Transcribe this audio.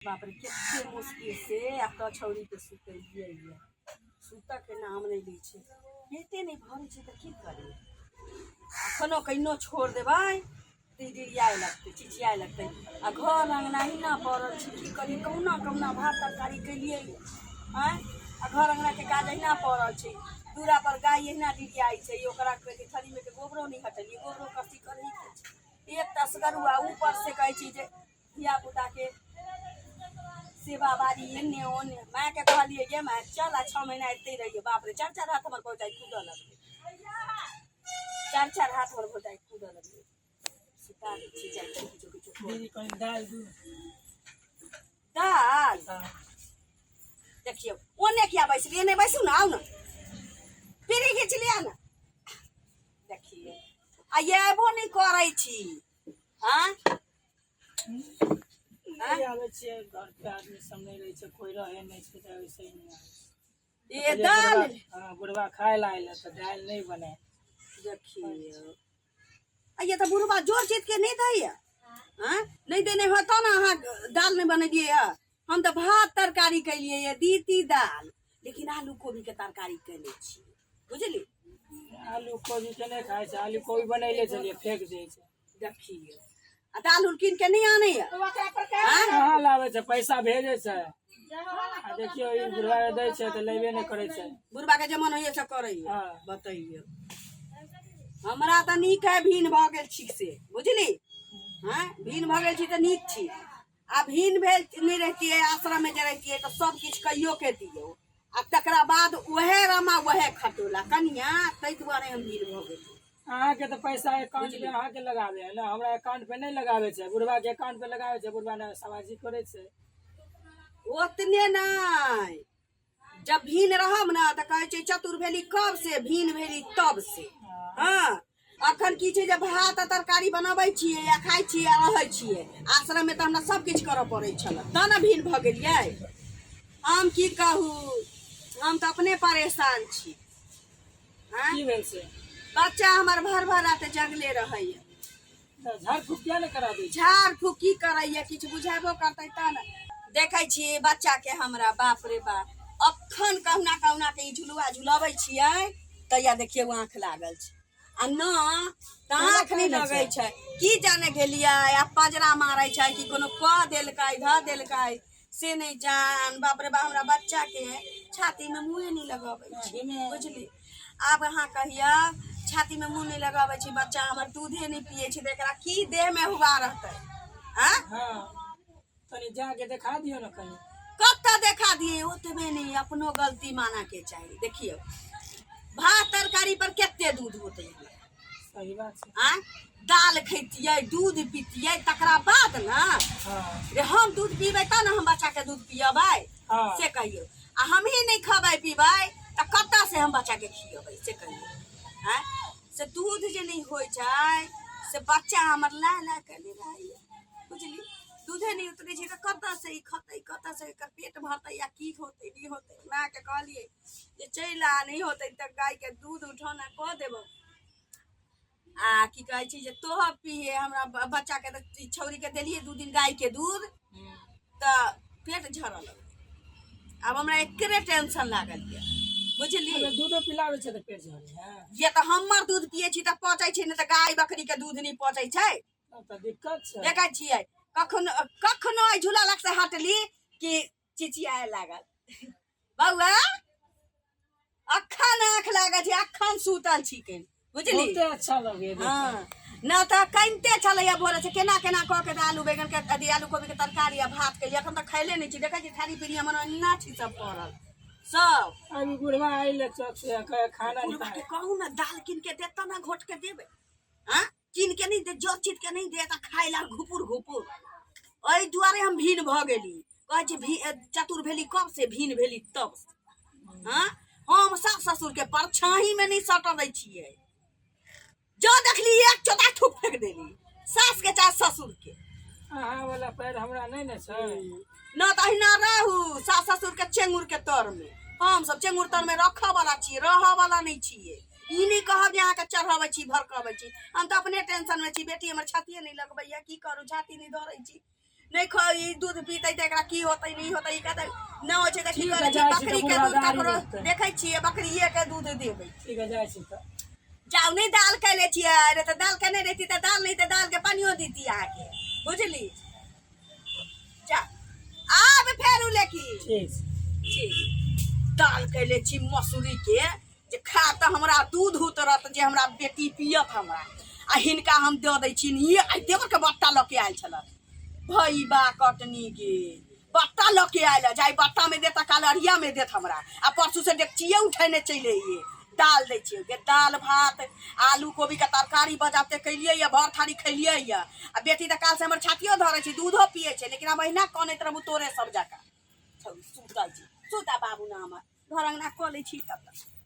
बाप रे, कते मुश्किल से एतऽ छौड़ीके सुतेलियै यऽ। सुतऽके नाम नहि लै छै, पेटे नहि भरै छै तऽ की करी? अखनो कहिनो छोड़ देबै तऽ डिरियाए लगतै, चिचियाए लगतै। आ घर अङ्गना अहिना पड़ल छै, की करी? कहुना कहुना भात तरकारी केलियै। आँय, आ घर अङ्गनाके काज अहिना पड़ल छै। दूरा पर गाय अहिना डिरियाइ छै, ओकरा कहै छै। थरीमे के गोबरो नहि हटेलियै, गोबरो कथी करैके छै? एक तसगरुआ ऊपर से कहै छी जे धिया पुताके सेवा बारी एन्ने ओन्ने। मायके कहलियै, गे माय, चल आ 6 महीना एतै रहियै। बाप रे, चारि चारि हाथ हमर भौजाइ कूदऽ लगलै, चारि चारि हाथ हमर भौजाइ कूदऽ लगलै। सुता दै छी, जाइ छी किछो किछो कऽ। दीदी, कनि दालि दूध। दाल? हाँ। देखियौ, ओने किया बैसलियै? नहि बैसू ने, आउ ने, पीढ़ी घीच लिअ ने। देखियौ, आ अयबो नहि करै छी। हाँ। नहि आबै छियै, घर पे आदमी सब नहि रहै छै, कोइ रहै नहि छै, तऽ वैसे ही नहि आबै छियै। ये दाल। हाँ, बुढ़वा खाय ला आयल तऽ दालि नहि बने। देखियौ, आ ये तऽ बुढ़वा जोर चीज के नहि दैया। हाँ, नहि देने होत ने, अहाँ दाल नहि बनेलियै यऽ। हम तऽ भात तरकारी केलियै यऽ, दीती दाल, लेकिन आलू कोबी के तरकारी केने छी, बुझली? आलू कोबी के नहि खाइ छै, आलू कोबी बनैले छलियै, फेंक दै छै। देखियौ, आ दाल उल कीन के नहि आनैया? आँय? कहाँ लाबै छै, पैसा भेजै छै। आ देखियौ, ई बुढ़वा के दै छै तऽ लेबे नहि करै छै। बुढ़बा के जे मन होइए से करैया। हाँ। बतैयौ, हमरा तऽ नीक है, भीन भऽ गेल छी से, बुझली? हँ, भीन भऽ गेल छी तऽ नीक छी। आ भीन भेल नहि रहितियै, आश्रममे जे रहितियै तऽ सब किछु कहियो के दियौ, आ तकरा बाद उएह रमा उएह खटोला कनिया, ताहि दुआरे हम भीन भऽ गेली। अहाँके तऽ पैसा अकाउंट पे अहाँके लगाबे है ने, हमरा अकाउंट पे नहि लगाबे छै, बुढ़वा के अकाउंट पे लगाबे छै। बुढ़वा ने सवाजी करै छै। ओतने नहि, जब भीन रहब ने तऽ कहै छै, चतुर भेली कब से, भीन भेली तब से। हँ, अखन की छै जे भात आ तरकारी बनबै छियै आ खाइ छियै आ रहै छियै। आश्रममे तऽ हमरा सब किछु करऽ पड़ै छल, तब ने भीन भऽ गेलियै हम। की कहू, हम तऽ अपने परेशान छी। आँय? की भेल से? बच्चा हमर भर भर रात जगले रहैया। तऽ झाड़ फूक किया नहि करा दै छै? झाड़ फूक की करैया, किछु बुझेबो करतै तब ने। देखै छियै बच्चाके हमरा, बाप रे बाप, अखन कहुना कहुना के ई झुलुआ झुलबै छियै तैया देखियौ आँख लागल छै, आ न तऽ आँख नहि लगै छै। की जाने गेलियै, आ पजरा मारै छै कि कोनो कऽ देलकै, धऽ देलकै, से नहि जान। बाप रे बाप, हमरा बच्चाके छातीमे मुँहे नहि लगबै छै, बुझली? आब अहाँ कहियौ, छातीमे मुँह नहि लगबै छै बच्चा हमर, दूधे नहि पियै छै, तऽ एकरा की देहमे हुआ रहतै? आँ? हाँ, तनी जाके देखा दियौ ने कहीं। कतऽ देखा दिए? ओतबे नहि, अपनो गलती मानऽके चाही। देखियौ, भात तरकारी पर कते दूध होतै हमरा? सही बात छै। आँय, दाल खैतियै, दूध पीतियै, तकरा बाद ने। रे, हम दूध पीबै तब ने हम बच्चाके दूध पियबै। से कहियौ, आ हमही नहि खबै पीबै तऽ कतऽ से हम बच्चाके खियबै, से कहियौ? आँय, से दूध जे नहि होइ छै से बच्चा हमर लाय लाय कऽ रहैए, बुझली? दूधे नहि उतरै छै तऽ कतऽ से ई खतै, कतऽ से एकर पेट भरतै, या की होतै, नहि होतै? मायके कहलियै जे चलि आ, नहि होतै तऽ गायके दूध उठौना कऽ देबौ। आ की कहै छै जे तोह पिहे हमरा बच्चाके तऽ ई छौरीके देलियै 2 दिन गायके दूध तऽ पेट झरऽ लगलै। आब हमरा एकरे टेंशन लागल यऽ, बुझली? अगर दूधो पिलाबै छै तऽ पेट झरै है? ये तऽ हमर दूध पियै छी तऽ पचै छै, नहि तऽ गाय बकरीके दूध नहि पचै छै। तब तऽ दिक्कत छै। देखै छियै, कखनो कखनो एहि झूला लग से हटली कि चिचियाए लागल। बौआ, अखन आँख लागल छै, अखन सुतल छी केन, बुझली? बहुते अच्छा लगे। हँ, न तऽ कनिते छलैया भोरे से, केना केना कऽ के तऽ आलू बैगन के अथी आलू कोबी के तरकारी आ भात केलियै। अखन तऽ खैले नहि छी। देखै छी, थारी पीढ़ी हमर एना छी सब पड़ल सब। अभी बुढ़वा आइले चौक से, कहे खाना नहीं बुढ़वा खाए। के कहू ने, दाल कीन के देत ने घोट के देबै। आँ, कीन के नहि दे, जो चीज के नहि दे तऽ खाय ला घुपुर घुपुर। एहि दुआरे हम भीन भऽ गेली। कहै छै भी चतुर भेली कब से, भीन भेली तब से। हँ, हम सास ससुर के परछाही में नहि सटऽ दै छियै। जो देखली, एक चोता थूक फेंक देली, सास के चाहे ससुर के। अहाँ वाला पैर हमरा नहि ने छै। न तऽ अहिना रहू सास ससुर के चेंगुर के तर में। हम सब चेंगुर तर में रखऽ वाला छियै, रहऽ वाला नहि छियै। ई नहि कहब जे अहाँके चढ़बै छी, भड़कबै छी। हम तऽ अपने टेंशन में छी। बेटी हमर छातिए नहि लगबैया, की करू? छाती नहि धरै छी। नहि ख ई दूध पीतै तऽ एकरा की होतै नहि होतै ई कहतै नहि होइ छै तऽ की ठीक है, करै छै जाइ छी तऽ बकरीके बुढ़वा दूध गाड़ी ककरो रोकतै। देखै छियै बकरिएके दूध देबै। ठीक है, जाइ छी तऽ। जाउ, नहि दाल कैले छियै अरे, तऽ दाल केने रहिती तऽ दाल नहि तऽ दालके पानियो दिती अहाँके, बुझली? जा आब फेरू लेकिन। ठीक छै। ठीक। दाल कैले छी मसूरी के जे खा तऽ हमरा दूध उतरत जे हमरा बेटी पियत हमरा, आ हिनका हम दऽ दै छी। ये आइ देवरके बट्टा लऽ के आयल छल भैबा कटनी गे, बट्टा लऽ के आयल जाय, बट्टा में देत, काल अरिया में देत हमरा, आ परसू से डेकचिए उठेने चलि अइए। दाल दै छियै गे, दाल भात आलू कोबी के तरकारी बजाते कैलियै या भर थारी खैलियै या, आ बेटी तऽ काल से हमर छातियो धरै छै, दूधो पियै छै, लेकिन हम अहिना कनैत रहबू तोरे सब जकाँ। सुतल छी, सुता बाबू ना, हमर घर अंगना कऽ लै छी तब तक।